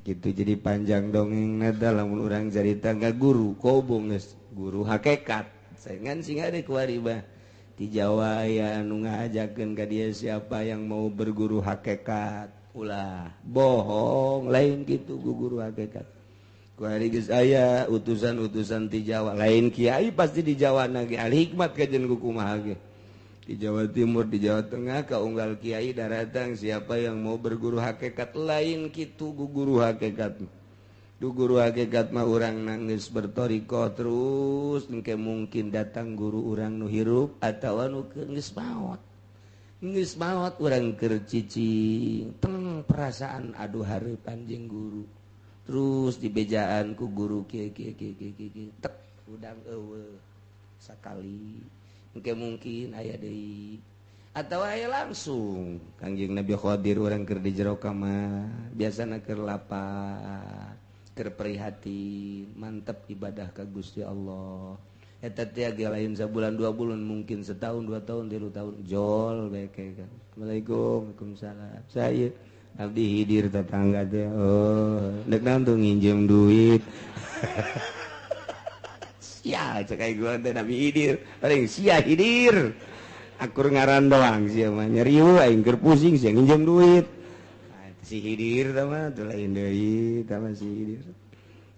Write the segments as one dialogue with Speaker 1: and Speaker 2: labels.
Speaker 1: Gitu jadi panjang dongeng nada lamun urang carita ka guru kobong geus guru hakikat. Saingan sing ada kuari bah. Di Jawa aya anu ngajakeun ka dia siapa yang mau berguru hakikat. Ulah bohong lain gitu guru hakikat. Kuari geus aya utusan-utusan ti Jawa lain kiai pasti di Jawa na ge al hikmat kajen ku kumaha ge. Di Jawa Timur, di Jawa Tengah kaunggal kiai daratang siapa yang mau berguru hakikat lain kitu guru hakikat. Du guru hakikat mah urang nangis bertorikoh terus engke mungkin datang guru urang nu hirup atawa nu geus maot. Geus maot urang keur cicing teng perasaan aduh hareup anjing guru. Terus dibejaan ku guru kieu kieu kieu kieu kieu tek udang eueuh sakali. Engke mungkin aya deui atawa aya langsung Kangjeng Nabi Khadir urang keur di jero kamar biasana keur lapar keur prihatin mantep ibadah ka Gusti Allah eta teh ge lain sabulan 2 bulan mungkin setahun 2 tahun 3 tahun jol bae kan. Assalamualaikum. Waalaikumsalam. Saya abdi hidir tetangga teh oh dek naon tuh nginjem duit. Sia cek aing gua teh Nabi Hidir paling sia Hidir akur ngaran doang sia mah nyeriu aing keur pusing sia nginjem duit. Si Hidir tah mah teu lain deui tah mah si Hidir.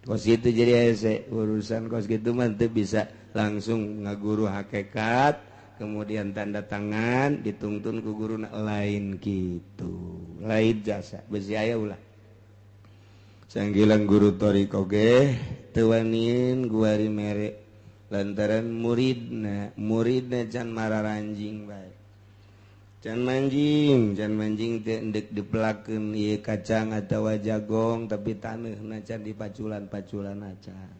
Speaker 1: Kos itu jadi hese urusan kos kitu mah teu bisa langsung ngaguru hakikat kemudian tanda tangan dituntun ku guru lain kitu lain jasa besi aya ulah. Sanggilang guru thoriqoh ge teu wanin guari mere lantaran muridna can mararanjing bae. Can manjing teh endek dipelakeun ieu kacang atawa jagong tapi taneuhna can dipaculan-paculan acan.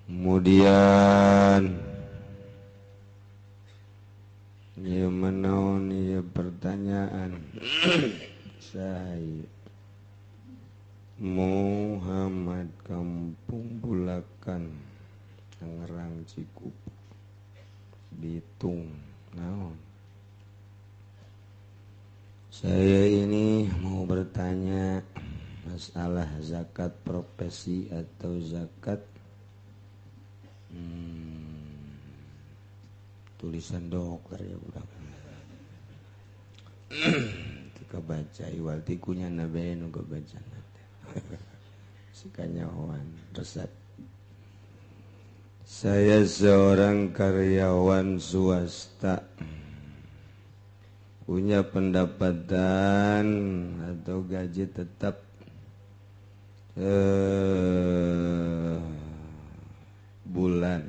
Speaker 1: Kemudian ieu menaon ieu pertanyaan saya Muhammad Kampung Bulakan Tangerang Cikupa Bitung naon. Saya ini mau bertanya masalah zakat profesi atau zakat tulisan dokter ya budak. Ketika baca iwal tikunya nabe nu kebaca sikanyahoan resep. Saya seorang karyawan swasta punya pendapatan atau gaji tetap bulan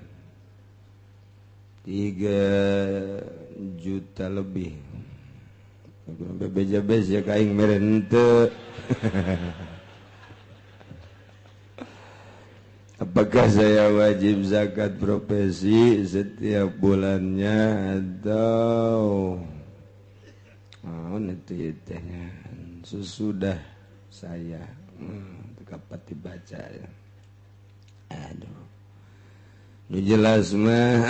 Speaker 1: 3 juta lebih. Beja-beja ya kaing merente. Apakah saya wajib zakat profesi setiap bulannya atau itu tehnya sesudah saya dapat dibaca ya. Aduh. Nu jelas mah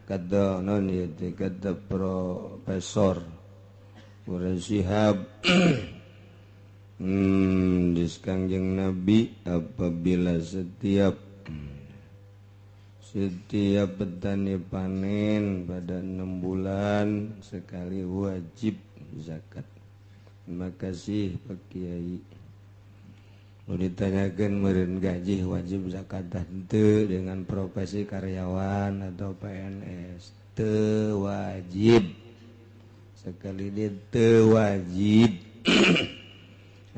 Speaker 1: kata non ieu teh kata Profesor Quraish Shihab di Kangjeng Nabi apabila setiap petani panen pada 6 bulan sekali wajib zakat. Terima kasih Pak Kiai. Lu ditanyakan meureun gaji wajib zakat henteu dengan profesi karyawan atau PNS teu wajib. Sekali dia teu wajib.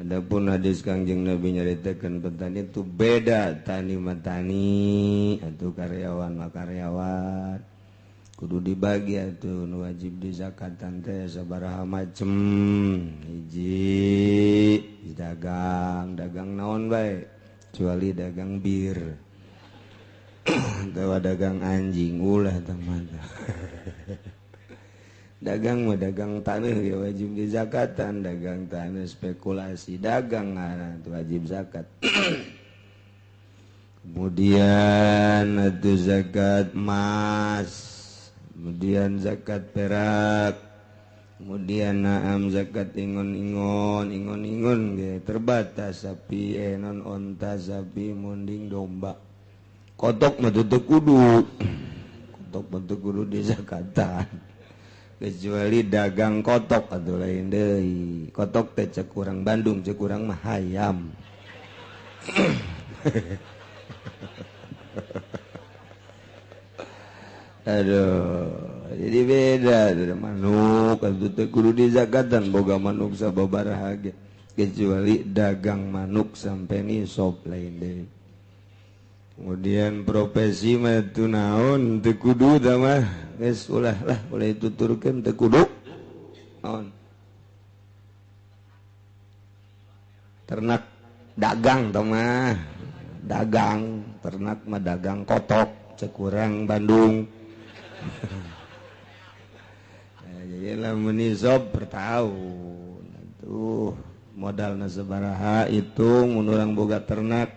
Speaker 1: Adapun hadis Kangjeng Nabi nyaritakeun petani itu beda tani mah tani atau karyawan mah karyawan. Kudu dibagi atuh nu wajib dizakatan teh sabaraha macem. Hiji dagang, dagang naon bae kecuali dagang bir. Atawa dagang anjing ulah tah mah. Dagang mah dagang tanah ya wajib dizakatan, dagang tanah spekulasi dagang itu wajib zakat. Kemudian itu zakat emas, kemudian zakat perak, kemudian naam zakat ingon-ingon, ingon-ingon ge terbatas sapi, non onta, sapi, munding, domba. Kotok mah teu kudu. Kotok mah teu kudu dizakatan. Kecuali dagang kotok atau lain deui. Kotok teh cek urang Bandung, cek urang mah hayam. Aduh, jadi beda dari manuk atuh teu kudu dizakatan boga manuk sababaraha ge, kecuali dagang manuk sampai nisab lain deui. Kemudian profesi mah teu naon teu kudu tah mah geus ulah lah ulah dituturkeun teu kudu naon. Ternak dagang tah mah, dagang ternak mah dagang kotok cek urang Bandung. Nah, jadi lamun nisab per tahun tuh modalna sabaraha hitung mun urang boga ternak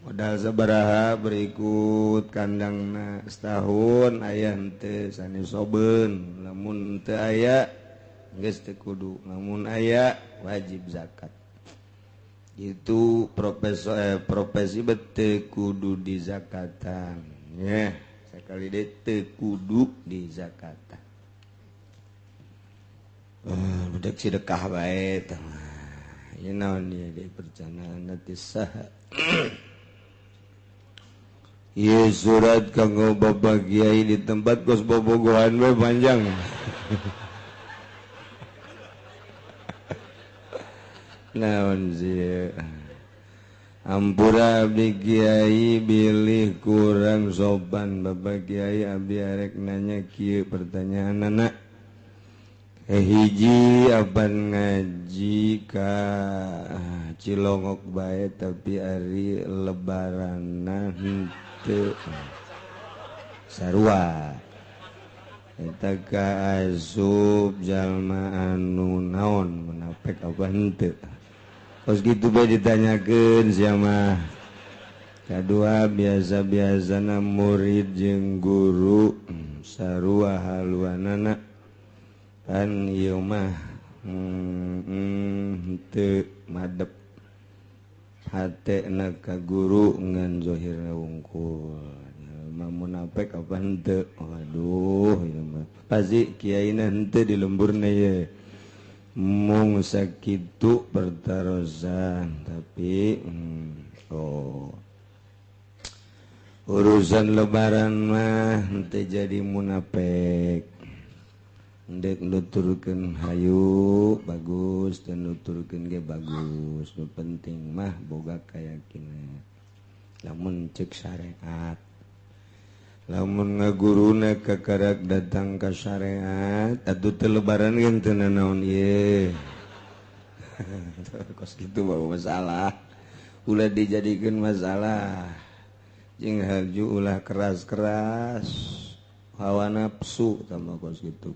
Speaker 1: modal sabaraha berikut kandangna setahun aya henteu sanisobeun, lamun teu aya geus teu kudu, lamun aya wajib zakat. Itu profesi bete kudu dizakatan ya, sekali deui teu kudu dizakatan. Bedek sedekah bae tah mah. Ieu naon ieu deui perjalanan teh saha. Ieu surat kanggo Bapak Kiai di tempat kos bobogohan we panjang. Naon sih ampura abdi kiai bilih kurang sopan Bapak Kiai abdi arek nanya kieu pertanyaan anak hiji apan ngaji ka Cilongok bae tapi ari lebaranna henteu sarua eta ka asup jalma anu naon munafik apa henteu. Kos gitu bae ditanyakeun sia mah. Kadua biasa-biasana murid jeung guru sarua haluanana kan ieu mah teu madep hatena ka guru ngan zahirna wungkul. Mah munafik apa henteu? Waduh ieu mah pasti kiaina henteu di lemburna ye. Mung sakitu pertarosan tapi oh urusan lebaran mah henteu jadi munafik. Ndek nuturkeun hayu bagus dan nuturkeun ge bagus, nu penting mah boga kayakinan. Lamun cek syariat, lamun ngaguruna kakarak datang ka syariat atuh teu lebaran ge teu nanaon ieu. Kos kitu mah masalah, ulah dijadikeun masalah. Jeung haju ulah keras-keras hawa nafsu tambah kos kitu.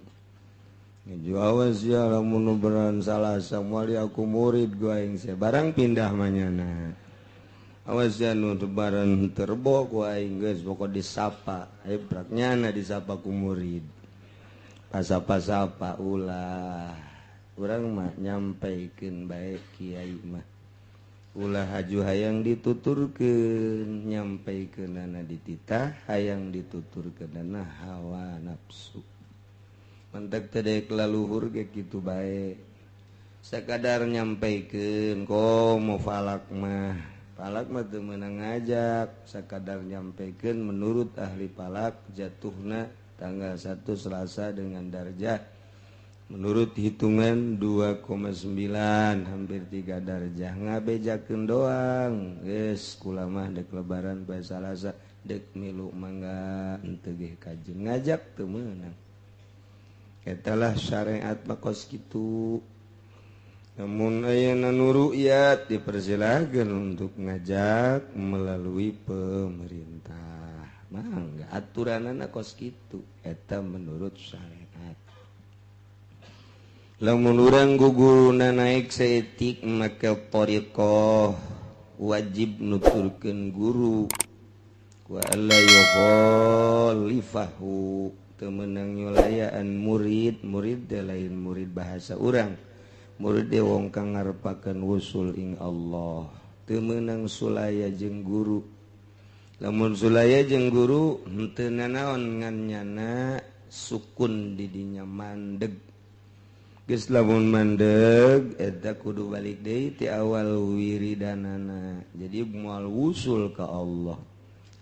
Speaker 1: Ngeju awas ya lamun lebaran salah samuali aku murid gua aing sia barang pindah manyana. Awas ya nu lebaran terbo ku aing geus pokok disapa, hebrak nyana disapa ku murid. Pasapa-sapa ulah. Urang mah nyampaikeun bae kiai mah. Ulah haju hayang dituturkeun, nyampaikeunana dititah, hayang dituturkeunana hawa nafsu. Mentek teh deuk laluhur ge kitu bae. Sakadar nyampaikeun komo falak mah. Falak mah teu meunang ngajak, sakadar nyampaikeun menurut ahli falak jatuhna tanggal 1 Selasa dengan darjah menurut hitungan 2,9 hampir 3 darjah ngabejakeun doang. Geus kula mah deuk lebaran bae Salasa deuk milu mangga henteu ge kajeun ngajak teu meunang. Etalah syariat mah kos kitu. Namun ayana nu ru'yat dipersilakan untuk ngajak melalui pemerintah. Mangga aturanana kos kitu eta menurut syariat. Lamun urang guguruna naik saeutik make thariqah, Wajib nuturkeun guru wa alla yukhalifahu teu meunang nyulayaan murid. Murid teh lain murid bahasa urang, murid teh wong kang ngarepakeun wusul ing Allah. Teu meunang sulaya jeung guru. Lamun sulaya jeung guru henteu nanaon ngan nyana sukun di dinya mandeg. Geus lamun mandeg eta kudu balik deui ti awal wiridanana. Jadi moal wusul ka Allah.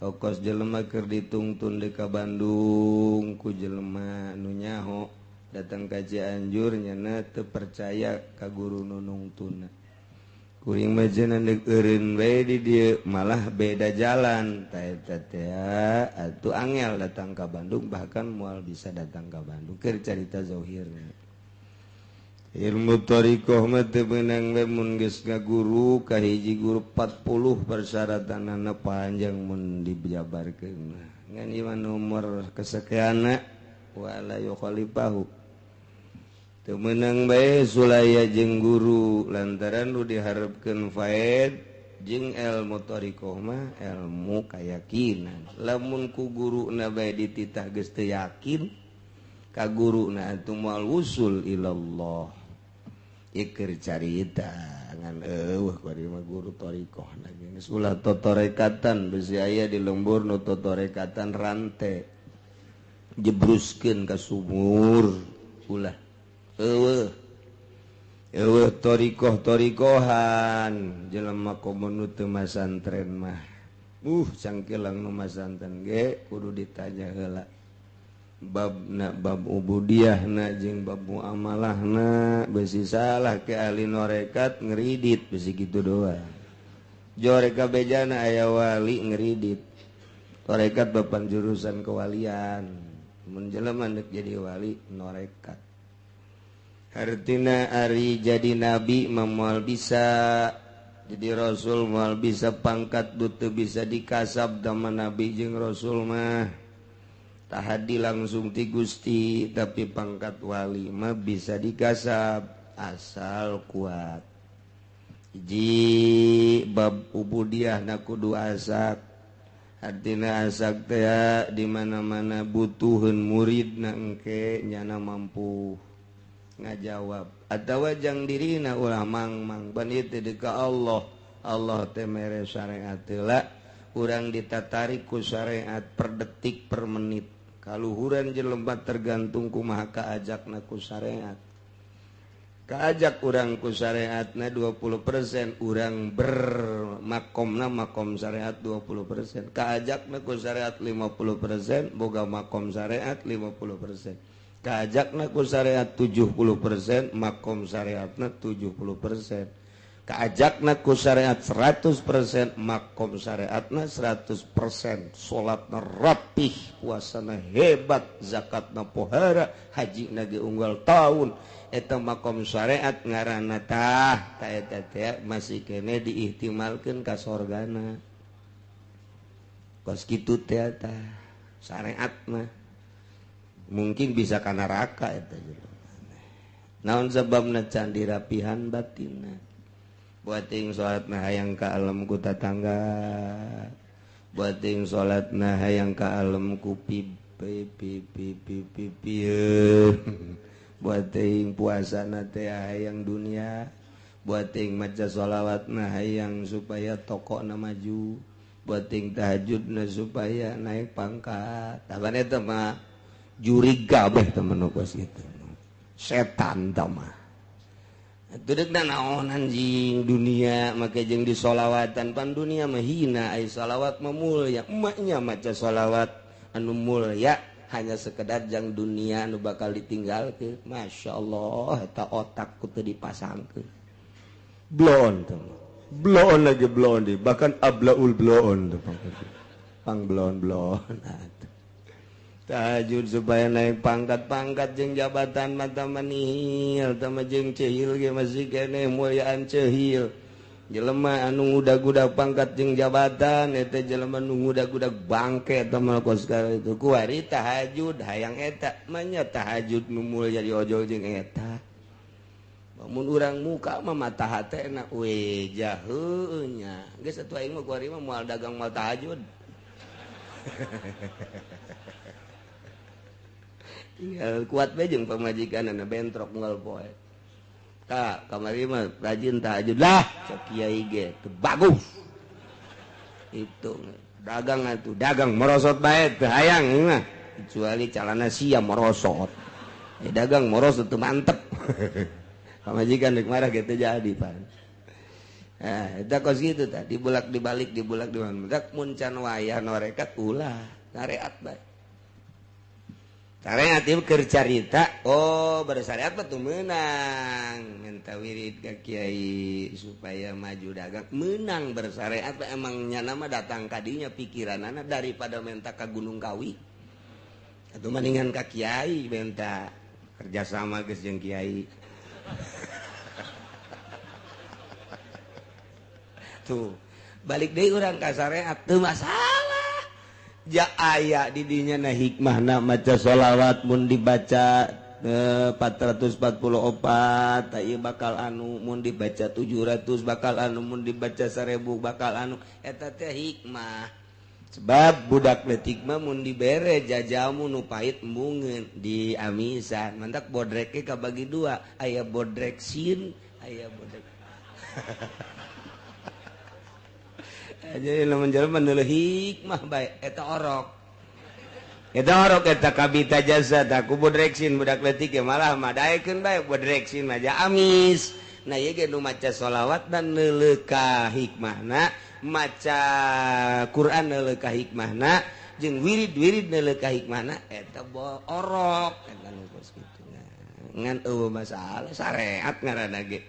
Speaker 1: Okos jelema keur ditungtun deui ka Bandung ku jelema nu nyaho datang ka Cianjur nyana teu percaya ka guru nu nungtunna. Kuring mah cenah deuk eureun bae di dieu malah beda jalan. Ta eta teh atuh angel datang ka Bandung, bahkan moal bisa datang ka Bandung keur carita zahirna. Ilmu thariqah mah teu meunang we mun geus ngaguru ka hiji guru 40 persyaratanana panjang mun dijabarkeun mah. Ngan ieu mah nomor kesekianna wala yukhalifahu. Teu meunang bae sulaya jeung guru lantaran nu diharepkeun faed jeung ilmu thariqah mah ilmu kayakinan. Lamun ku guruna bae dititah geus teu yakin ka guruna atuh moal wusul ilallah. Iker carita ngan eueuh kuari mah guru thariqah lagi geus ulah totorekatan besi aya di lembur nu totorekatan rante jebruskeun ka sumur ulah eueuh eueuh thariqah-thariqahan jelema komo nu teu masantren mah cangkelang nu masantren ge kudu ditanya heula babna bab ubudiyahna jeung bab muamalahna besi salah ke ahli norekat ngeridit besi kitu doang. Joreka bejana aya wali ngeridit. Torekat bapan jurusan kewalian. Mun jelema deuk jadi wali norekat. Hartina ari jadi nabi mah moal bisa, jadi rasul moal bisa, pangkat teu bisa dikasab dama nabi jeung rasul mah. Tahadi langsung ti Gusti, tapi pangkat wali mah bisa dikasab asal kuat. Hiji bab ubudiyah na kudu asak. Artina asak teh di mana-mana butuheun murid na engke nyana mampu ngajawab. Atawa jang dirina ulah mang-mang ban ieu teh ka Allah. Allah teh mere syariat heula, urang ditatarik ku syariat per detik per menit. Kaluhuran jelema tergantung kumaha kaajakna ku syariat. Kaajak urang ku syariatna 20%, urang bermakomna makom syariat 20%. Kaajakna ku syariat 50%, boga makom syariat 50%. Kaajakna ku syariat 70%, makom syariatna 70%. Kaajakna ku syariat 100%, makom syariatna 100%. Salatna rapih, puasana hebat, zakatna pohara, hajina ge unggal taun. Eta makom syariat ngaranna tah, ta eta teh masih kene diihtimalkeun ka sorgana. Kos kitu teh tah syariat mah mungkin bisa ka neraka eta jelema. Naon sababna can dirapihan batinna? Buat ting salat nah hayang ka alam ku tatangga, buat ting salat nah hayang ka alam ku pi pi pi pi pi pi, buat ting puasa na teh hayang dunia, buat ting maca sholawat nah hayang supaya tokona maju, buat ting tahajud na supaya naik pangkat. Taban eta mah jurig kabeh temen kos kitu. Setan tah mah. Tudek naon anjing dunia make jeung disolawatan pan dunia mah hina, ai solawat mah mulya. Emaknya maca solawat anu mulya hanya sekedar jang dunia anu bakal ditinggalkeun. Masya Allah eta otak ku teu dipasangkeun. Bloon teh. Bloon lagi bloon di, bahkan ablaul bloon teh pang bloon-bloon. Tahajud supaya naik pangkat-pangkat jeung jabatan mata manihil tama jeung cehil ge masih keneh mulyaan cehil. Jelema anu ngudag-gudag pangkat jeung jabatan eta jelema nu ngudag-gudag bangke eta mah kos itu. Kuari tahajud hayang eta manya tahajud nu mulya diojol jeung eta. Mun urang muka mah mata hatena we jaheuh nya. Geus atuh aing mah kuari mah moal dagang moal tahajud. Tinggal kuat bae jeung pamajikanna bentrok moal poe. Ka kamari mah rajin tahajud lah cek kiai ge teu bagus. Itu dagang atuh dagang merosot bae teu hayang mah kecuali calana sia merosot. Dagang merosot teu mantep. Pamajikan rek marah gitu jadi pan. Nah, eta kos kitu tah dibulak dibalik dibulak dibalik mun can wayah norekat ulah syariat bae. Syariat ieu keur carita, oh bersyariat mah teu meunang minta wirid ka kiai supaya maju dagang meunang bersyariat mah emang nyana mah datang ka dinya pikiranana daripada minta ka Gunung Kawi. Atuh mendingan ka kiai minta kerjasama geus jeung kiai. Tuh balik deui urang ka syariat teu masalah. Ja aya di dinya na hikmahna maca sholawat mun dibaca 444 ieu bakal anu mun dibaca 700 bakal anu mun dibaca 1000 bakal anu eta teh hikmah. Sebab budak leutik mah mun dibere jajamu nu pahit embungeun di amisan mantak bodreke kabagi dua aya bodrek sin aya bodrek. Jadi lamun jelema neuleuh hikmah bae eta orok. Eta orok eta kabita jasa tah ku bodrek sin budak leutik ge malah madaekeun bae bodrek sin mah ja amis. Nah ieu ge nu maca sholawat dan neuleuh ka hikmahna, maca Quran neuleuh ka hikmahna, jeung wirid-wirid neuleuh ka hikmahna eta orok eta nu kos kitu. Ngan eueuh masalah syariat ngaranna ge.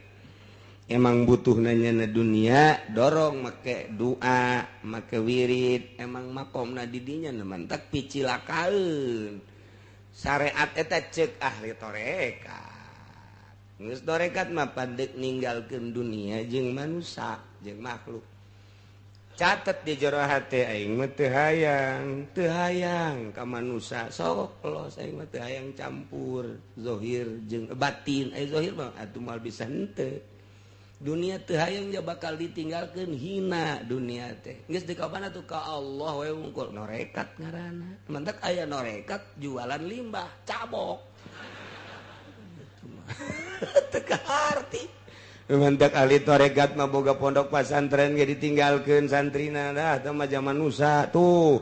Speaker 1: Emang butuh nanya na dunia dorong make doa make wirid emang makomna di dinya nu mantak picilakaeun. Syariat eta ceuk ahli tarekat. Geus tarekat mah pandek ninggalkeun dunia jeung manusia jeung makhluk. Catet di jero hate aing mah teu hayang ka manusia sok los aing mah teu hayang campur zahir jeung batin. Ai zahir mah atuh moal bisa henteu. Dunia teu hayang ja bakal ditinggalkeun hina dunia teh. Geus dikapan atuh ka Allah we wungkul norekat ngaranna. Mantak aya norekat jualan limbah cabok. Teu kaharti. Mantak ahli tarekat mah boga pondok pasantren ge ditinggalkeun santrina dah teh mah zaman nusa tuh.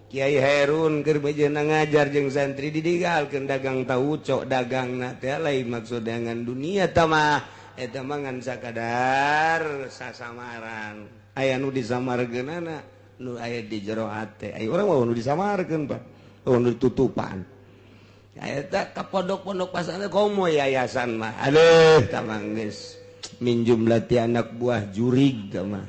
Speaker 1: Kiai Herun keur bejeuna ngajar jeung santri ditinggalkeun dagang tauco dagangna teh lain maksud dengan dunia teh mah. Eta mah ngan sakadar sasamaran. Aya nu disamarkeunana nu aya di jero hate. Aya urang mah nu disamarkeun Pak. Nu ditutupan. Eta ka pondok-pondok pasantren komo yayasan mah. Aduh, tamang geus min jumlati anak buah jurig tah mah.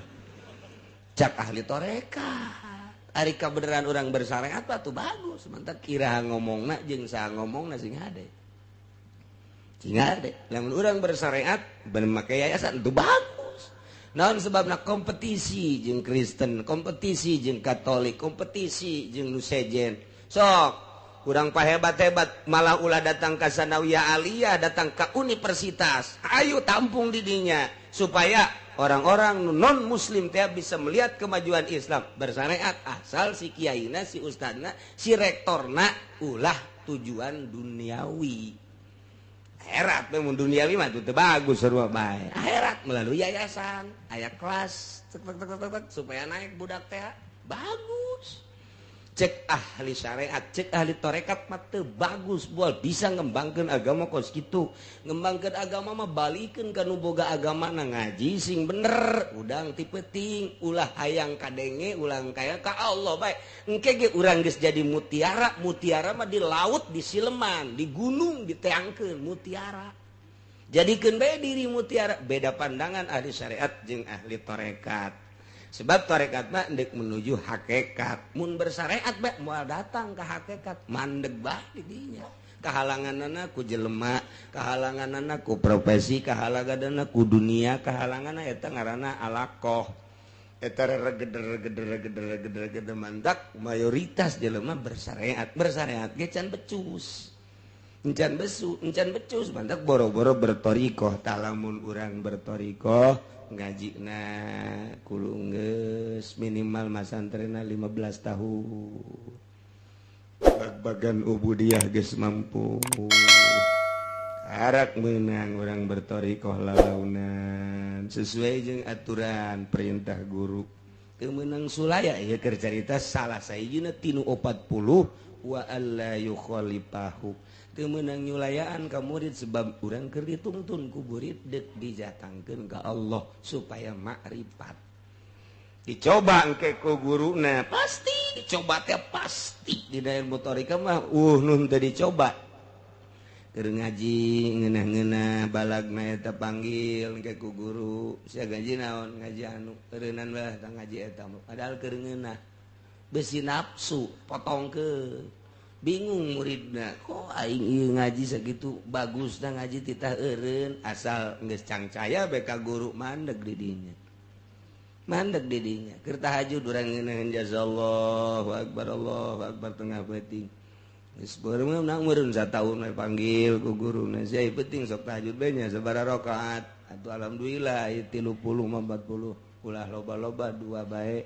Speaker 1: Cak ahli tarekat. Ari kabeneran urang bersyariat mah tuh bagus. Mantap kira ngomongna jeung saha ngomongna sing hade. Sing hade. Lamun urang bersyariat bener make yayasan tuh bagus. Naon sebabna kompetisi jeung Kristen, kompetisi jeung Katolik, kompetisi jeung nu sejen. Sok kurang pahebat-hebat malah ulah datang ke Sanawiyah Aliyah, datang ke universitas. Ayo tampung didinya supaya orang-orang non muslim teh bisa melihat kemajuan Islam bersyariat asal si kiaina, si ustadna, si rektorna ulah tujuan duniawi. Akhirat mun duniawi mah teu bagus sarua bae. Akhirat melalui yayasan, aya kelas tek tek tek tek supaya naik budak teh bagus. Cek ahli syariat, cek ahli tarekat mah teu bagus bual bisa ngembangkeun agama kos kitu. Ngembangkeun agama mah balikeun ka nu boga agama na ngaji sing bener, udang ti peuting, ulah hayang kadenge, ulah kaya ka Allah bae. Engke ge urang geus jadi mutiara, mutiara mah di laut, di sileman, di gunung diteangkeun mutiara. Jadikeun bae diri mutiara, beda pandangan ahli syariat jeung ahli tarekat. Sebab tarekat mah ndek menuju hakikat. Mun bersyariat bae moal datang ka hakikat, mandeg bae di dinya. Kahalanganana ku jelema, kahalanganana ku profesi, kahalanganana ku dunia, kahalanganana eta ngaranna alakoh. Eta regeder-regeder-regeder-regeder mantak mayoritas jelema bersyariat, bersyariat ge can becus. Encan besu, encan becus, mantak boro-boro bertorikoh. Talamun urang bertorikoh ngajina kudu geus minimal masantrena 15 tahun. Bag-bagan ubudiah geus mampu. Arak menang orang bertorikoh lalaunan sesuai jeung aturan perintah guru. Teu meunang sulaya ieu keur carita salah sahijina tinu 40 wa alla yukhalifahu. Teu meunang nyulayaan ka murid sebab urang keur dituntun ku murid deuk dijatangkeun ka Allah supaya makrifat. Dicoba engke ku guruna pasti dicoba teh pasti di ilmu thariqah mah nun teu dicoba. Keur ngaji ngeunah-ngeunah balagna eta panggil engke ku guru sia gaji naon ngaji anu eureunnan bae tah ngaji eta padahal keur ngeunah besi nafsu potongkeun. Bingung muridna kok aing ieu ngaji sakitu bagusna ngaji titah eureun asal geus cangcaya bae ka guru mandeg di dinya. Mandeg di dinya keur tahajud urang ngeunaheun jazallahu akbar Allahu akbar tengah peuting. Geus beureum nang meureun sataun we panggil ku guruna sia penting sok tahajud bae nya sabaraha rakaat atuh alhamdulillah ieu 30 mah 40 ulah loba-loba dua bae.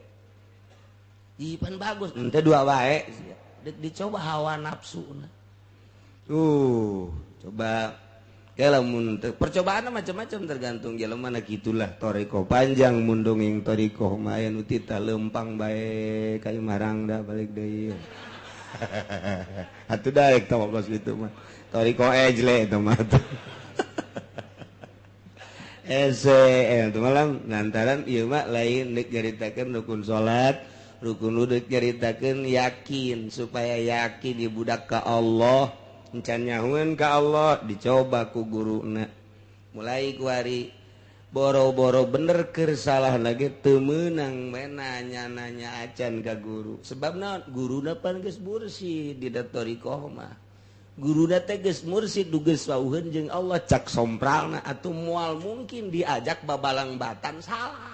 Speaker 1: Ih pan bagus henteu dua bae sia. Dek dicoba hawa nafsuna. Tuh, coba lamun percobaan macam-macam tergantung jelema na kitulah toriko panjang mun dongeng toriko mah aya nu tita lempang bae ka marang da balik deui. Atuh daek tah kos kitu mah. Toriko ejle eta mah. Ese eta malam lantaran ieu mah lain deuk nyaritakeun rukun salat. Rukun udut nyaritakeun yakin supaya yakin dibudak ka Allah encan nyahueun ka Allah dicoba ku guruna mulai kuari boro-boro bener keur salah lagi teu meunang nanya-nanya acan ka guru sebab naon guruna pan geus mursid di thariqah mah guruna teh geus mursid geus wauheun jeung Allah cak sompralna atuh moal mungkin diajak babalang batan salah.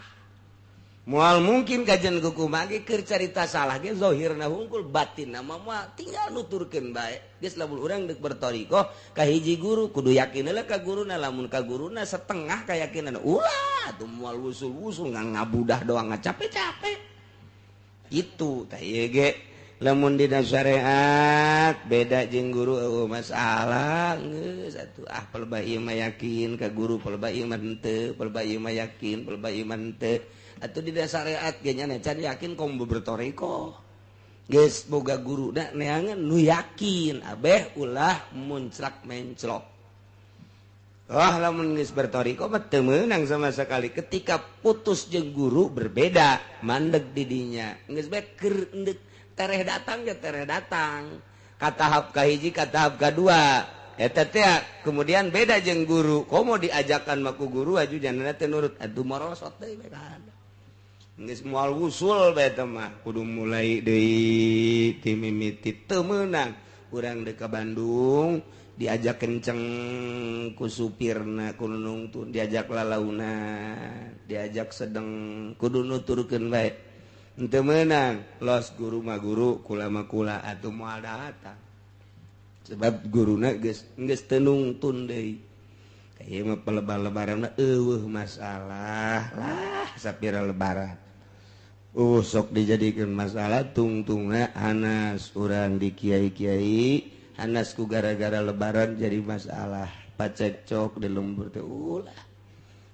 Speaker 1: Moal mungkin kajian kuku mage keur carita salah ge zahirna hungkul batinna mah moal tinggal nuturkeun bae. Geus lamun urang deuk berthariqah ka hiji guru kudu yakin heula ka guruna lamun ka guruna setengah kayakinan ulah atuh moal wusul-wusul ngabudah doang ngacape-cape. Itu tah ieu ge lamun dina syariat beda jeung guru eueuh masalah geus atuh ah pelebah ieu mah yakin ka guru pelebah ieu mah henteu pelebah ieu mah yakin pelebah ieu mah henteu. Atau di syariat ge nya can yakin komo bertoriko geus boga guru da neangan nu yakin abeh ulah munclak menclok. Wah lamun geus bertoriko mah teu meunang sama sekali ketika putus jeung guru berbeda mandeg di dinya geus bae keur endek tereh datang ya tereh datang ka tahap ka hiji ka tahap ka dua eta teh kemudian beda jeung guru komo diajakan mah ku guru aju jangan teh nurut atuh morosot deui bae kan. Geus moal wusul bae teh mah kudu mulai deui ti mimiti teu meunang urang deuk ka Bandung diajak kenceng ku supirna ku nungtun diajak lalaunan diajak sedeng kudu nuturkeun bae henteu meunang los guru mah guru kula mah kula atuh moal datang sebab guruna geus geus teu nungtun deui. Ieu mah pelebar-lebaran eueuh masalah lah sapira lebaran. Sok dijadikan masalah tungtungna hanas urang di kiai-kiai hanas ku gara-gara lebaran jadi masalah pacekcok di lembur teh ulah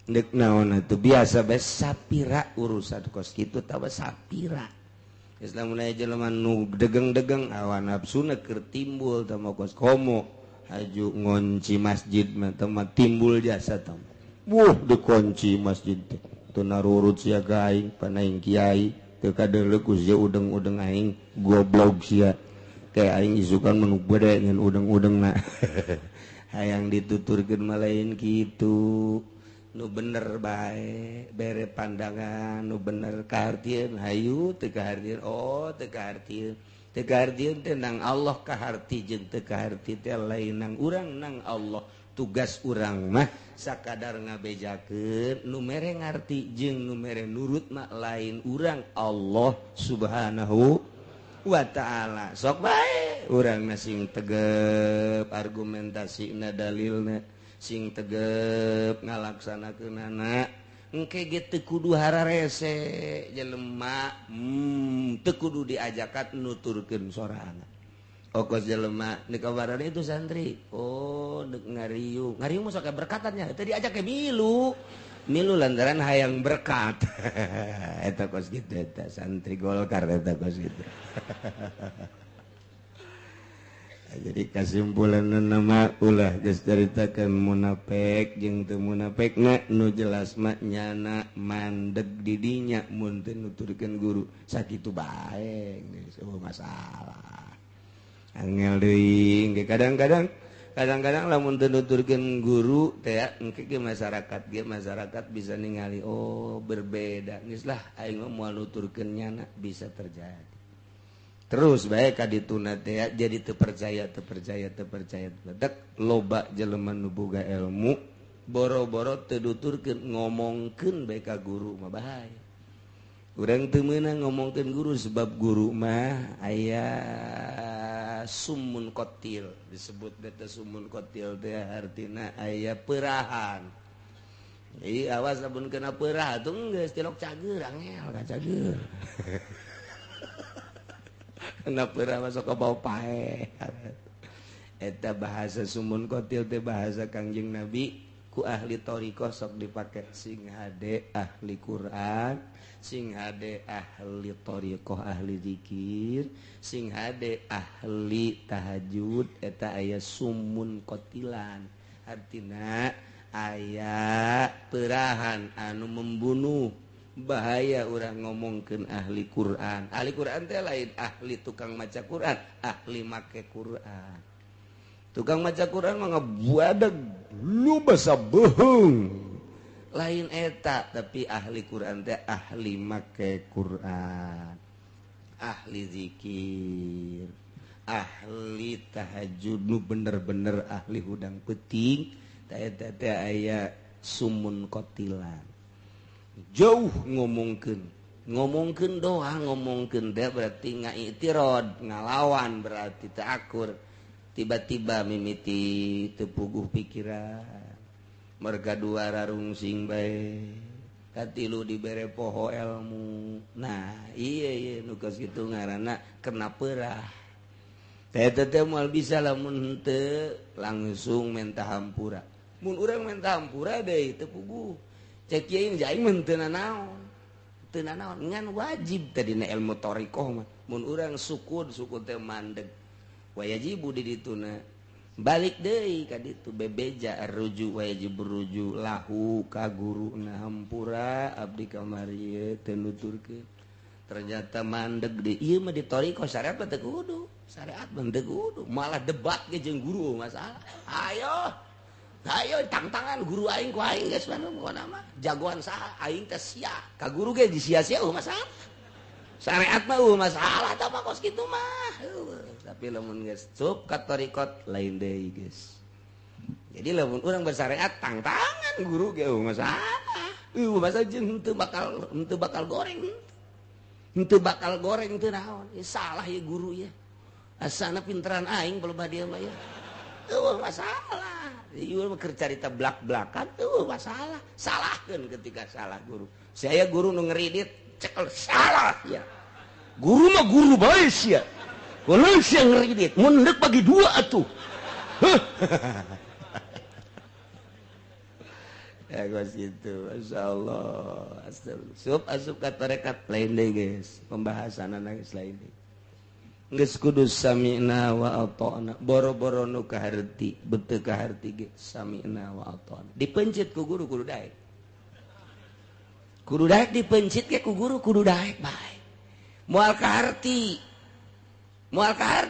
Speaker 1: deuk naon atuh biasa bae sapira urusan kos kitu tawa sapira. Geus lamun aya jelema nu degeng-degeng hawa nafsuna keur timbul tah kos komo haju ngonci masjid mah teh timbul jasa tah. Wuh dikunci masjid teh. Teu narurut sia ka aing panaing kiai teu kadeuleu ku sia udeng-udeng aing goblok sia. Kayak aing isukan mah nu gede ngan udeng-udengna. Hayang dituturkeun mah lain kitu. Nu bener bae bere pandangan nu bener kahartieun hayu teu kahartieun oh teu kahartieun. Teu kahartieun teh nang Allah kaharti jeung teu kaharti teh lain nang urang nang Allah. Tugas urang mah sakadar ngabejakeun nu mere ngarti jeung nu mere nurut mah lain urang Allah Subhanahu wa ta'ala. Sok bae bae urang na sing tegep argumentasina dalilna sing tegep ngalaksanakeunana engke ge teu kudu hararese jelema teu kudu diajakan nuturkeun sorangan. Okos jelema di kabaran itu santri oh dek ngariung ngariung mah sok berkatannya teu diajak ke milu milu lantaran hayang berkat. Eta kos kitu eta santri Golkar eta kos kitu. Jadi kesimpulan nama ulah geus caritakeun munafik jeung teu munafik nu jelas mah nyana mandeg di dinya mun teu nuturkeun guru sakitu bae geus eueuh masalah. Angel deui kadang-kadang kadang-kadang lamun teu nuturkeun guru teh engke ge masyarakat bisa ningali oh berbeda geus lah aing mah moal nuturkeun nyana bisa terjadi. Terus bae ka dituna teh jadi teu percaya teu percaya teu percaya dek loba jelema nu boga ilmu boro-boro teu nuturkeun ngomongkeun bae ka guru mah bahaya. Urang teu meunang ngomongkeun guru sebab guru mah aya sumun kotil disebut beta sumun kotil teh artina aya perahan. Jadi awas lamun kena perah tuh geus tilok cager angel ka cager. Kena perah masuk ke bawah pae. Eta bahasa sumun kotil teh bahasa Kangjeng Nabi ku ahli thariqah sok dipake sing hade ahli Quran, sing hade ahli thariqah ahli zikir, sing hade ahli tahajud eta aya sumun kotilan. Artina aya perahan anu membunuh. Bahaya urang ngomongkeun ahli Quran. Ahli Quran teh lain ahli tukang maca Quran, ahli make Quran. Tukang maca Quran mah ngabuadeg lu basa bohong. Lain eta, tapi ahli Quran teh ahli make Quran, ahli zikir, ahli tahajud nu bener-bener ahli hudang peuting teh eta teh aya sumun kotilan. Jauh ngomongkeun, ngomongkeun doang ngomongkeun teh berarti ngaitirod, ngalawan berarti teu akur. Tiba-tiba mimiti teu puguh pikiran. Merga dua rarungsing bae. Katilu dibere poho ilmu. Nah, iya iya nu kos kitu ngaranna kena perah. Teh teh moal bisa lamun henteu langsung menta hampura. Mun urang menta hampura deui teu puguh. Cek kiai aing mah teu nanaon. Teu nanaon ngan wajib tadina ilmu thariqah mah. Mun urang sukun sukun teh mandeg. Wajibu di dituna. Balik deui ka ditu bebeja ruju wajib ruju lahu ka guruna hampura abdi kamari ieu teu nuturkeun. Ternyata mandeg deui ieu mah di thariqah syariat mah teu kudu. Syariat mah teu kudu. Malah debat ge jeung guru masalah. Ayo ayo tang-tangan guru aing ku aing geus mah pokona mah jagoan saha aing teh sia ka guru ge disia-sia eueuh masalah syariat mah eueuh masalah tah mah kos kitu mah. Tapi lamun geus cup ka thariqat lain deui geus. Jadi lamun urang bersyariat tang-tangan guru ge eueuh masalah eueuh masalah jeung henteu bakal goreng henteu bakal goreng teu naon salah ye guru ye asana pinteran aing palebah dia mah ye eueuh masalah. Ieu mah keur carita blak-blakan eueuh masalah. Salahkeun ketika salah guru. Saya guru nu ngeridit cekel salah ya. Guru mah guru bae sia. Kulo sia ngeridit mun deuk bagi dua atuh. Ya geus kitu masyaallah. Asup asup ka tarekat lain deui geus. Pembahasanna geus lain deui. Geus kudu sami'na wa ata'na boro-boro nu kaharti beuteung kaharti ge sami'na wa ata'na dipencit ku guru kudu daek dipencit ge ku guru kudu daek bae moal kaharti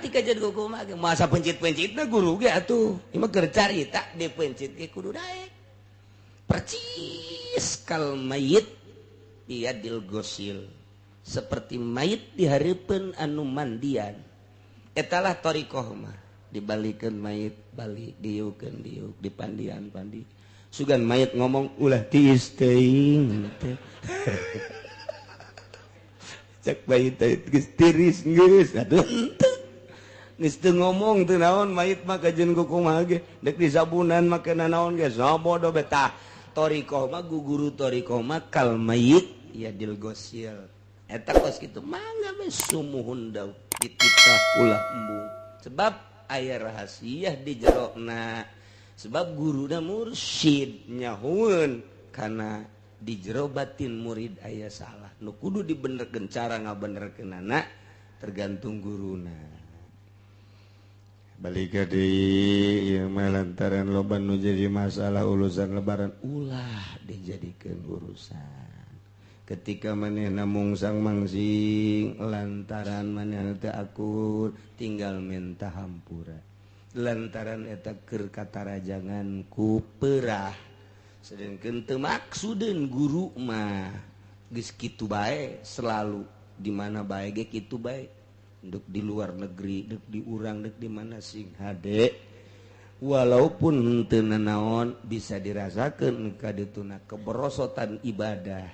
Speaker 1: kajeun ku kumaha ge masa pencit-pencitna guru ge atuh ieu mah keur carita dipencit ge kudu daek percis kal mayit biadil gosil seperti mayit dihareupeun anu mandian etalah thariqah mah dibalikeun mayit balik diukeun diuk dipandian pandi sugan mayit ngomong ulah tiis teuing teh cek mayit teh geus tiris geus atuh henteu Geus teu ngomong teu naon mayit mah kajeun ku kumaha ge dek disabunan make nanaon ge sabodo betah. Thoriqoh mah guru thoriqoh mah kal mayit ya dil gosil. Eta kos kitu mangga we sumuhun daw dititah ulah embung. Sebab aya rahasia di jerona. Sebab guruna mursyid nyahueun kana di jero batin murid aya salah. Nu kudu dibenerkeun cara ngabenerkeunana tergantung guruna. Balik deui ieu mah lantaran loba nu jadi masalah urusan lebaran ulah dijadikeun urusan. Ketika manehna mungsang mangsing lantaran manehna teu akur tinggal minta hampura. Lantaran eta keur katarajangan ku peurah. Sedengkeun teu maksudeun guru mah geus kitu bae selalu di mana bae ge kitu bae. Dek di luar negeri, dek di urang, dek di mana sing hade. Walaupun henteu nanaon bisa dirasakeun ka dituna keberosotan ibadah.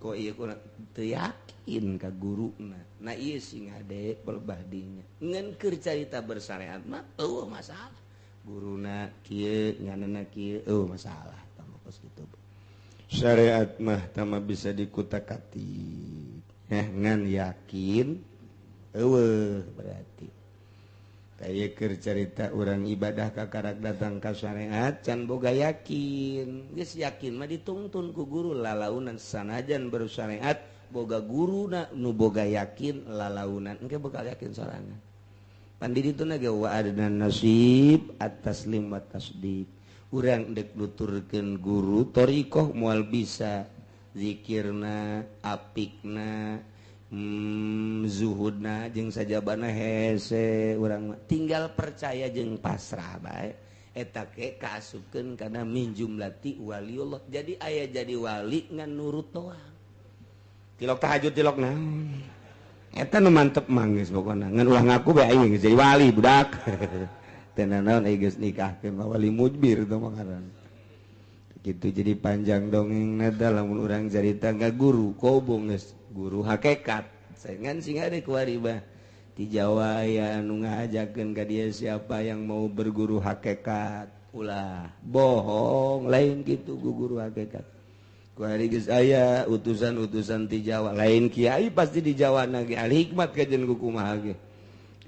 Speaker 1: Kok ieu kurang teu yakin ka guruna. Nah ieu sing hade pelebah dinya. Ngan keur carita bersyariat mah eueuh masalah. Guruna kieu, nganana kieu eueuh masalah. Tah kos kitu. Syariat mah tama bisa dikutak-katik. Ngan yakin eueuh berarti aya keur carita urang ibadah kakarak datang ka syariat can boga yakin. Geus yakin mah ditungtun ku guru lalaunan sanajan bersyariat boga guruna nu boga yakin lalaunan engke bakal yakin sorangan. Pan di dituna ge wa adna nasib at-taslim wa tasdiq. Urang deuk nuturkeun guru thariqah moal bisa zikirna apikna zuhudna jeung sajabana hese urang tinggal percaya jeung pasrah bae eta ke kaasupkeun kana min jumlati waliullah. Jadi aya jadi wali ngan nurut doang tilok tahajud tilok naon eta nu mantep mah geus pokona ngan ulah ngaku bae aing geus jadi wali budak. Teu nanaon aing geus nikahkeun mah wali mujbir teh mah ngaran kitu. Jadi panjang dongeng eta lamun urang carita ka guru kobong geus guru hakikat saingan sing ada kuari bah di Jawa aya anu ngajakeun ka dia siapa yang mau berguru hakikat ulah bohong lain kitu guru hakikat. Kuari geus aya utusan-utusan ti Jawa lain kiai pasti di Jawa na ge al hikmat kajen ku kumaha ge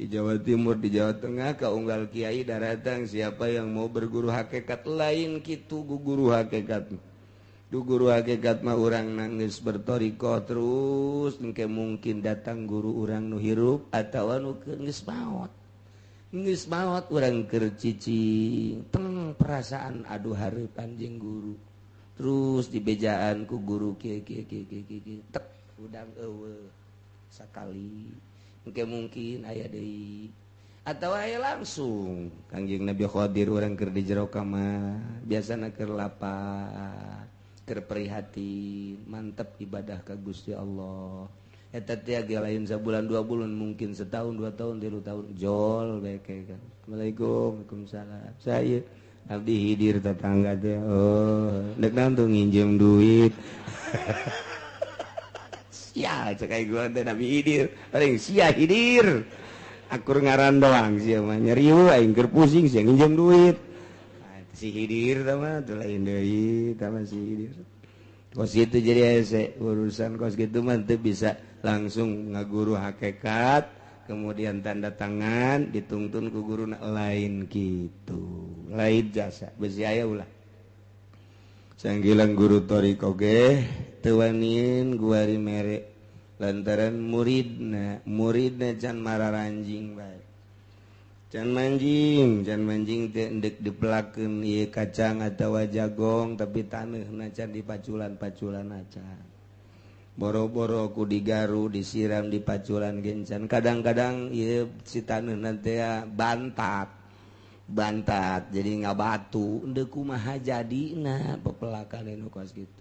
Speaker 1: di Jawa Timur di Jawa Tengah ka unggal kiai daratang siapa yang mau berguru hakikat lain kitu guru hakikat. Du guru hakikat mah urang nangis bertorikoh terus engke mungkin datang guru urang nu hirup atawa nu geus maot. Geus maot urang keur cicing teng perasaan aduh hareupan jeung guru. Terus dibejaan ku guru kieu kieu kieu kieu kieu tek udang eueuh sakali. Engke mungkin aya deui atawa aya langsung Kangjeng Nabi Khadir urang keur di jero kamar biasana keur lapar keur prihatin mantep ibadah ka Gusti Allah. Eta teh ge lain sabulan dua bulan mungkin setahun dua tahun 3 tahun jol bae kan. Assalamualaikum waalaikumsalam. Saya abdi hidir tetangga teh oh dek naon tuh nginjem duit. Sia cek aing gua teh Nabi Hidir paling sia Hidir akur ngaran doang sia mah nyeriu aing keur pusing sia nginjem duit. Si Hidir tama tuh lain deui tama si Hidir. Kos gitu jadi hese urusan kos gitu mah teu bisa langsung ngaguru hakikat kemudian tanda tangan dituntun ku guru lain gitu. Lain jasa besi aya ulah. Sanggilang guru thoriqoh ge teu wanin guari mere lantaran muridna can mararanjing bae. Can manjing teh endek dipelakeun ieu kacang atawa jagong tapi taneuhna can dipaculan-paculan acan. Boro-boro ku digaru disiram dipaculan gencan. Kadang-kadang ieu si taneuhna teh bantat jadi ngabatu endek kumaha jadina pepelakan anu kos kitu.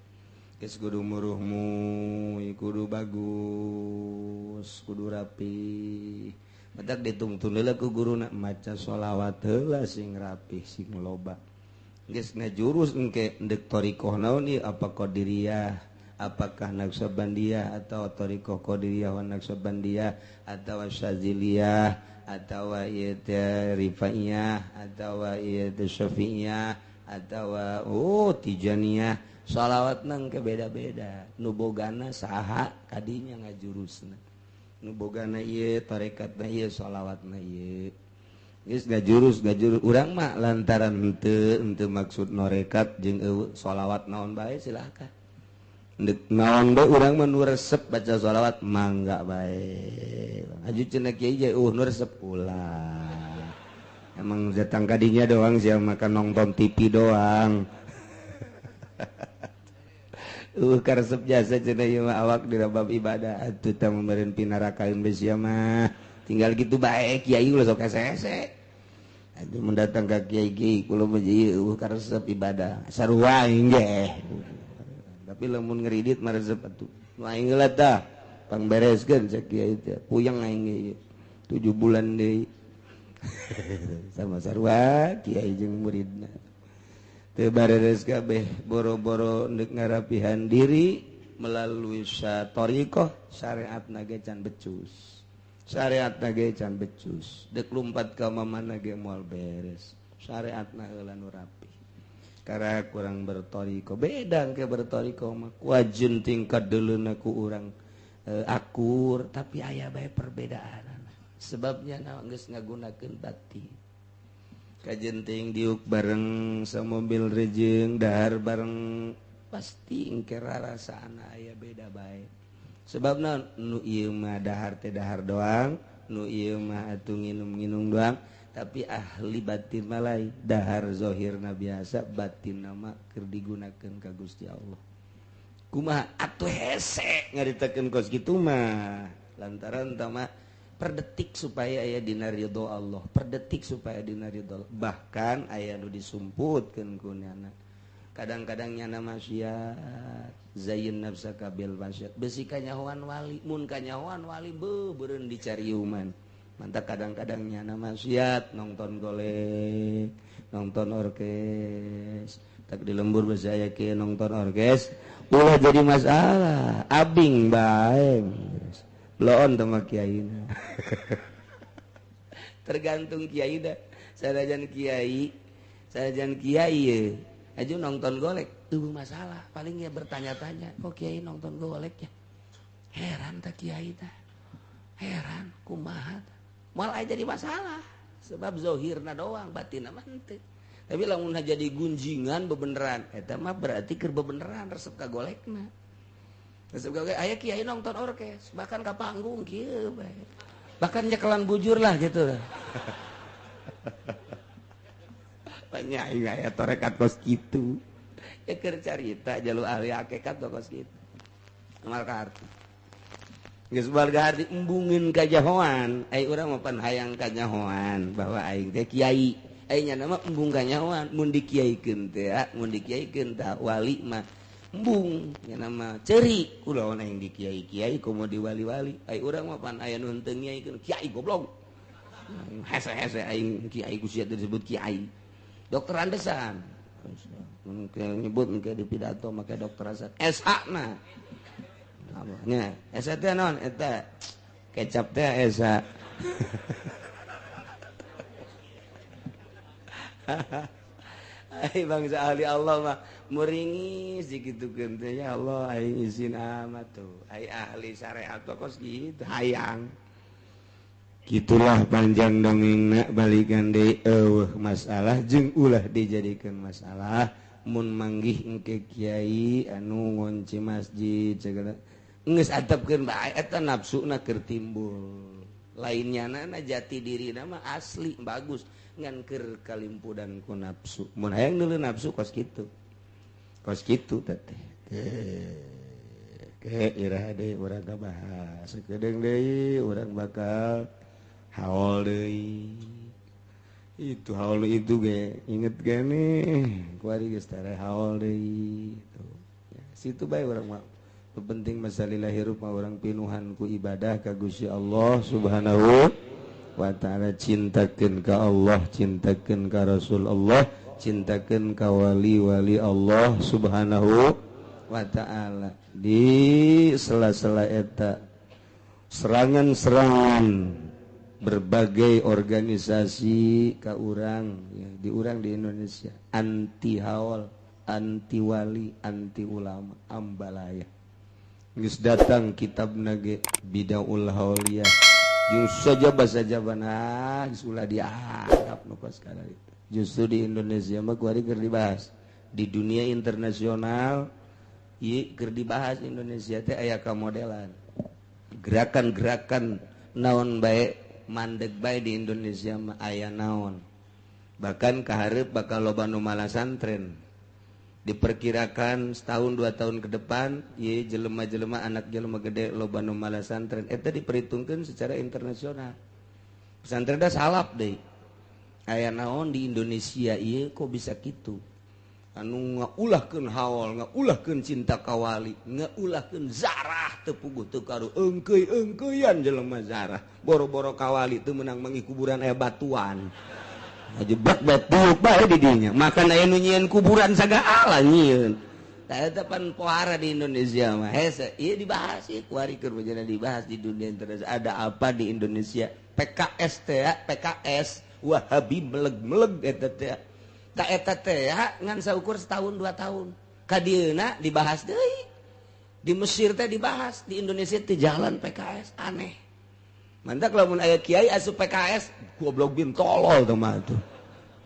Speaker 1: Geus kudu muruhmu kudu bagus kudu rapi. Batak ditungtun heula ku guruna maca sholawat heula sing rapih sing loba. Geus ngajurus engke endek thariqah naon ieu apa qadiriyah Apakah Naqsyabandiyah atau thariqah Qadiriyah wa Naqsyabandiyah atau Syadziliyah atau ieu teh Rifaiyah atau ieu teh Syafi'iyah atau oh Tijaniyah, sholawat nang ke beda-beda. Nu bogana saha kadinya ngajurusna, nu bogana ieu tarekatna ieu, sholawatna ieu. Geus ngajurus ngajurus urang mah lantaran henteu henteu maksud norekat jeung eueuh sholawat naon bae silahkan. Ndek naon bae urang mah nu resep baca sholawat mangga bae. Aju cenah kiai ge nu resep ulah. Emang datang kadinya doang sia makan nonton TV doang. Karesep jasa cenah ieu mah awak di bab ibadah atuh tah meureun pinarakaeun bae sia mah. Tinggal gitu bae kiai ulah sok hese-hese. Atuh mun datang ka kiai kiai kula mah ieu karesep ibadah sarua aing ge. Tapi lamun ngeridit mah resep atuh. Nu aing heula tah pangbereskeun cek kiai teh. Puyeng aing ge 7 bulan deui. Sama sarua kiai jeung muridna. Teu bareres kabeh boro-boro ndek ngarapihan diri melalui thariqah syariatna ge can becus. Syariatna ge can becus. Dek lumpat ka mamana ge moal beres. Syariatna heula nu rapi. Karena kurang berthariqah. Beda ke berthariqah mah kuajun tingkat deuleuna ku urang akur tapi aya bae perbedaan. Sebabnya naon geus ngagunakeun batin. Kajenting diuk bareng samobil rejeng dahar bareng pasti engke rarasaan aya beda bae. Sebabna nu ieu mah dahar teh dahar doang, nu ieu mah atuh nginum-nginum doang, tapi ahli batin mah lain. Dahar zahirna biasa, batinna mah keur digunakeun ka Gusti Allah. Kumaha atuh hese ngaritakeun kos kitu mah lantaran tah mah per detik supaya aya dina ridho Allah, per detik supaya dina ridho Allah. Bahkan aya nu disumputkeun ku nyana. Kadang-kadang nyana maksiat, zayin nafsaka bil maksiat. Besi kanyahoan wali, mun kanyahoan wali beuh beureun dicariuman. Mantap kadang-kadang nyana maksiat nonton golek, nonton orkes. Tak di lembur besi aya kieu nonton orkes, ulah jadi masalah, abing bae. Bloon teh mah kiaina. Tergantung kiai dah. Sanajan kiai ye. Aju nonton golek, eueuh masalah. Paling ya bertanya-tanya, kok kiai nonton golek ya? Heran tah kiai tah. Heran kumaha tah. Moal aya jadi masalah. Sebab zahirna doang, batinna mah henteu. Tapi lamun jadi gunjingan bebeneran, eta mah berarti keur bebeneran resep ka golekna. Resep ka golek, aya kiai nonton orkes, bahkan ka panggung kieu bae. Bahkan nyekelan bujur lah gitu. Banyak aya tarekat kos kitu. Ya keur carita jalu ahli hakikat kos kitu. Amal ka arti. Geus warga arti embungin kajahoan, ai urang mah pan hayang kanyahoan bahwa aing teh kiai. Ai nya mah embung kanyahoan, mun dikiaikeun teh, mun dikiaikeun tah wali mah embung nya mah ceuri kula aing di kiai-kiai komo di wali-wali. Ai urang mah pan aya nu henteu ngiaikeun kiai goblok. Hese-hese aing kiai ku sia disebut kiai. Dokter Andesan mungkin nyebut mungkin di pidato make dokter Andesan SH na nya SH teh naon eta kecap teh SH. Ai bangsa ahli Allah mah muringis dikitukeun teh ya Allah aing izin amat tuh ai ahli syariat kos kitu hayang. Gitulah panjang dongengna balikan deui eueuh masalah jeung ulah dijadikeun masalah mun manggih engke kiai anu ngonci masjid segala geus atepkeun bae eta nafsuna keur timbul. Lain nyana jati dirina mah asli bagus ngan keur kalimpudan ku nafsu. Mun hayang deuleu nafsu kos kitu. Kos kitu teh. Ke iraha deui urang kabahas sakedeung deui urang bakal haul deui. Itu haul itu ge inget gini kuari geus tare haul deui tuh. Ya, situ bae urang mah. Penting masalah hirup mah urang pinuhan ku ibadah ka Gusti Allah Subhanahu wa ta'ala, cintakeun ka Allah, cintakeun ka Rasul Allah, cintakeun ka wali-wali Allah Subhanahu wa ta'ala. Di sela-sela eta serangan-serangan berbagai organisasi ka urang ya, di urang di Indonesia anti haul, anti wali, anti ulama, ambalaya. Geus datang kitab nage Bidaul Hauliyah. Jeung sajaba sajabana geus ulah dianggap nu kos kana itu. Justru di Indonesia mah kuari keur dibahas. Di dunia internasional ieu keur dibahas Indonesia teh aya kamodelan. Gerakan-gerakan naon bae mandeg bae di Indonesia mah aya naon. Bahkan kahareup bakal loba nu malasantren. Diperkirakan setahun 2 tahun ke depan ye jelema-jelema anak jelema gede loba nu malasantren eta diperhitungkeun secara internasional. Pesantren da salap deui. Aya naon di Indonesia ieu kok bisa kitu? Anu ngaulahkeun haul, ngaulahkeun cinta kawali, ngaulahkeun zarah teu puguh teu karu eungkeuy-eungkeuyan jelema zarah. Boro-boro kawali teu meunang mangi kuburan aya batuan. Jebak batu bae di dinya. Makan aya nu nyieun kuburan sagala nyieun. Tah eta pan pohara di Indonesia mah. Hese ieu dibahas ieu kuari keur bejana dibahas di dunia internasional. Ada apa di Indonesia? PKS teh, PKS Wahabi meleg-meleg eta teh. Tah eta teh ngan saukur setahun 2 tahun. Ka dieuna dibahas deui. Di Mesir teh dibahas, di Indonesia teh jalan PKS aneh. Mantak lamun aya kiai asup PKS goblok bin tolol teh mah tuh.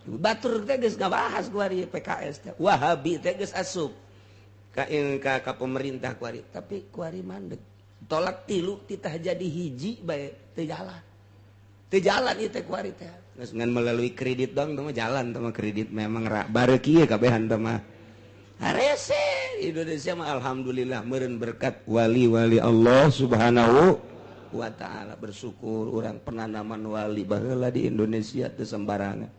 Speaker 1: Batur teh geus ngabahas kuari PKS teh. Wahabi teh geus asup ka ka pemerintah kuari, tapi kuari mandeg. Tolak tilu titah jadi hiji bae teu jalan. Teu jalan ieu teh kuari teh. Geus ngan melalui kredit dong teh mah jalan teh mah kredit memang bareuki kabehan teh mah. Harese Indonesia mah alhamdulillah meureun berkat wali-wali Allah Subhanahu wa ta'ala. Bersyukur orang penanaman wali baheula di Indonesia teu sembarangan.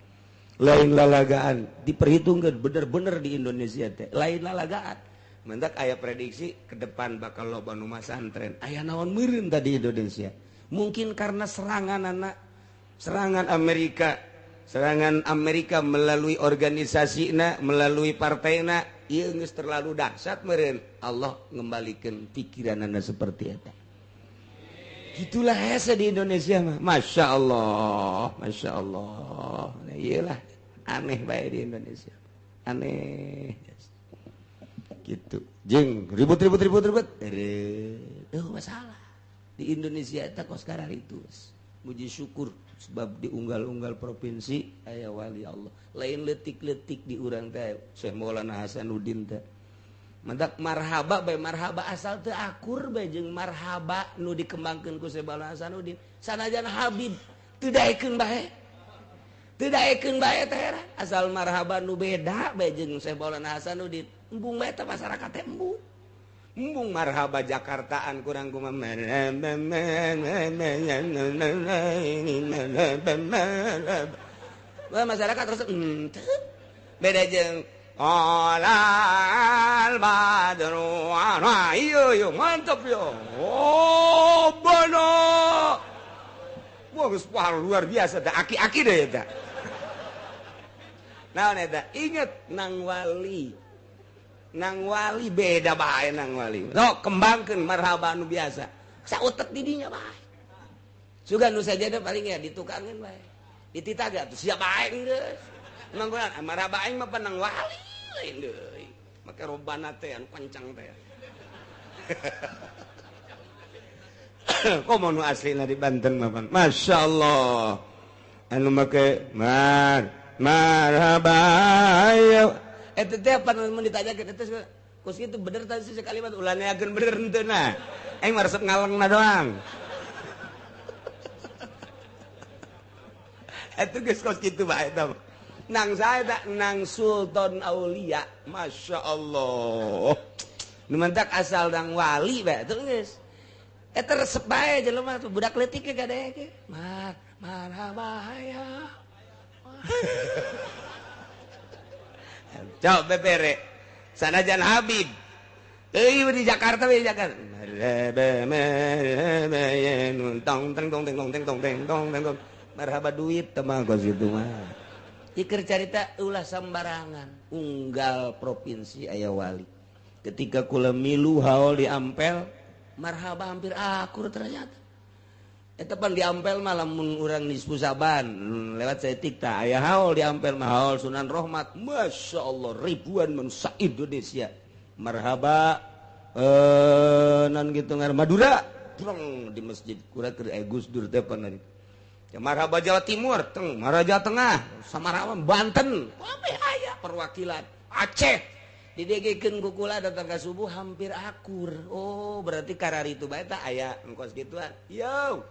Speaker 1: Lain lalagaan diperhitungkeun bener-bener di Indonesia teh lain lalagaan. Mendak aya prediksi ke depan bakal loba nu masantren. Aya naon meureun tadi Indonesia. Mungkin karena serangan anak, serangan Amerika, serangan Amerika melalui organisasina, melalui partaina, ieu geus terlalu dahsyat meureun. Allah ngembalikeun pikiranana seperti eta. Gitulah hese di Indonesia mah. Masya Allah, Masya Allah. Nah, iyalah aneh bae di Indonesia. Aneh. Gitu. Jeung ribut-ribut-ribut-ribut. Duh masalah. Di Indonesia eta kos kararitu. Muji syukur sebab di unggal-unggal provinsi aya wali Allah. Lain leutik-leutik di urang teh Syekh Maulana Hasanuddin teh. Mendak marhaba bae marhaba asal teu akur bae jeung marhaba nu dikembangkeun ku Syekh Maulana Hasanuddin. Sanajan Habib teu daekeun bae. Teu daekeun bae teh asal marhaba nu beda bae jeung Syekh Maulana Hasanuddin. Embung bae teh masyarakat teh embung. Embung marhaba Jakartaan kurang kumaha. Masyarakat terus beda jeung Alal badru ana iyo yo mantap yo. Oh bono. Wah luar biasa dah aki-aki deh eta. Naon eta? Ingat nang wali. Nang wali beda bae nang wali. Sok kembangkeun marhaba nu biasa. Sautek di dinya bae. Sugan nu sajada paling ya ditukangeun bae. Dititaga tuh siap bae geus. Manggulan marhaba aing mah panang wali lain deui. Make robana teh anu kencang teh. Komo nu aslina di Banten mah pan. Masyaallah. Anu make marhaba ya. Eta teh pan mun ditanyakeun eta kos kitu bener tadi sih kalimat ulah neakeun bener henteu nah. Aing mah resep ngalengna doang. Eta geus kos kitu bae eta. Nang saya tak nang Sultan Aulia, Masya Allah. Numentak asal nang wali bae tuh geus. Eta resep bae jelema tuh budak leutik ge kadeke. Mar marhaba ya. Coba bebere. Sanajan Habib. Euy di Jakarta we di Jakarta. Tong tong tong tong tong tong tong tong. Marhaba duit teh mah kos kitu mah. Iker carita ulah sembarangan unggal provinsi aya wali. Ketika kula milu haul di Ampel, marhaba hampir akur ternyata. Eta pan di Ampel mah lamun urang nisfu Saban lewat saeutik tah aya haul di Ampel mah, haul Sunan Rohmat. Masya Allah, ribuan manusia Indonesia. Marhaba non gitu ngar Madura prong di masjid kura keur Gus Dur teh pan. Ya, marhaba Jawa Timur, teng marhaba Jawa Tengah, Samarang, Banten, kabeh aya perwakilan. Aceh didegekeun ku kula datang ka subuh hampir akur. Oh, berarti karari itu bae tah aya engkos gituan. Yo.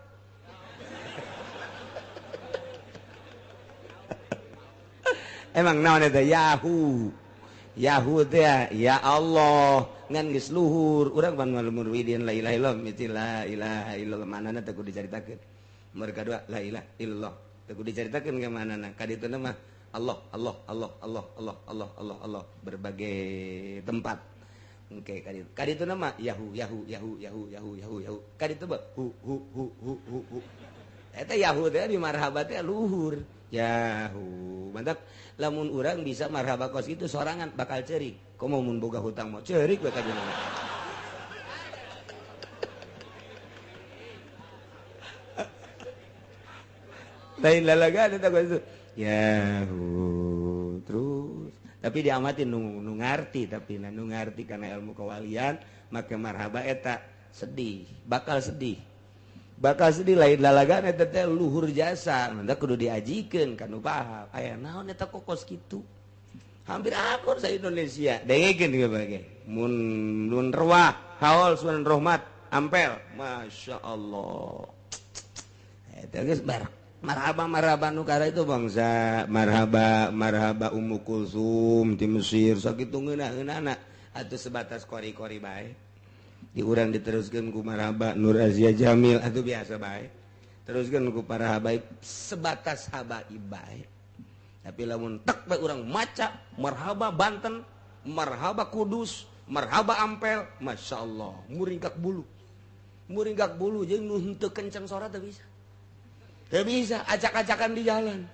Speaker 1: Emang naon eta Yahoo. Yahoo teh ya Allah ngan geus luhur urang pan malumur widin la ilaha illallah miti la ilaha illallah manana teh kudu dicaritakeun. Mereka dua la ilaha illallah teh kudu dicaritakeun ka manana ka ditu mah Allah Allah Allah Allah Allah Allah Allah Allah berbagai tempat. Oke, ka ditu. Ka ditu mah Yahoo Yahoo Yahoo Yahoo Yahoo Yahoo Yahoo. Ka ditu mah hu hu hu hu hu hu. Eta Yahoo teh di marhaba teh luhur. Yahoo. Mantap. Lamun urang bisa marhaba kos itu sorangan bakal cerik. Komo mun boga hutang mau cerik bakal jeung. Lain lalaga eta kos itu. Yahoo terus. Tapi diamatin nu ngarti, tapi nu ngarti karena ilmu kewalian make marhaba eta sedih, bakal sedih. Bakal sedih lain lalagan eta teh luhur jasa, mantap kudu diajikeun ka nu paham. Aya naon eta kokos kitu. Hampir akur sa Indonesia. Dengekeun ieu bage. Mun nun ruah haul Sunan Rohmat Ampel, Masya Allah. Eta geus marhaba marhaba nu kara itu bangsa marhaba marhaba Ummu Kulsum di Mesir sakitu ngeunah-ngeunahna atuh sebatas kori-kori bae. Di urang diteruskeun ku marhaba Nur Azia Jamil atuh biasa bae. Teruskeun ku para habaib sebatas habaib bae. Tapi lamun tek bae urang maca marhaba Banten, marhaba Kudus, marhaba Ampel, Masya Allah, muringkak bulu. Muringkak bulu jeung nu henteu kenceng sora teu bisa. Teu bisa acak-acakan di jalan.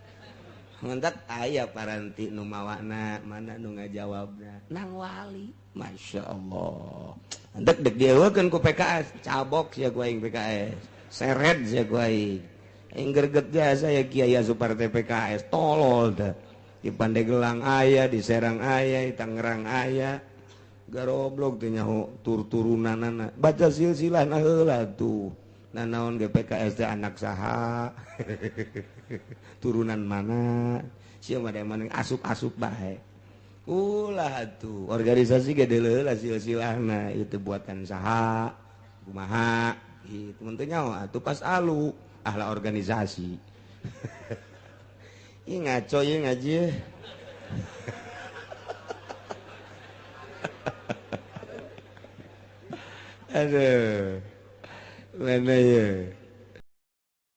Speaker 1: Ngentak aya paranti nu mawana, mana nu ngajawabna. Nang wali, Masya Allah. Entek dek dieuwekeun ku PKS, cabok sia ku aing PKS. Seret sia ku aing. Aing greget jasa ya Kiai asup partai PKS, tolol teh. Di Pandeglang aya, di Serang aya, di Tangerang aya. Garoblok teh nyaho tur-turunanana. Baca silsilahna heula tuh. Nanaon ge PKS teh anak saha? Turunan mana? Sia mah mana asup-asup bae. Ulah tuh organisasi gede heula silsilahna itu buatan saha? Kumaha? Gitu mun teu nyaho atuh pas alu ahla organisasi. Ih ngaco ieu ngaji. Aduh. Mana ya?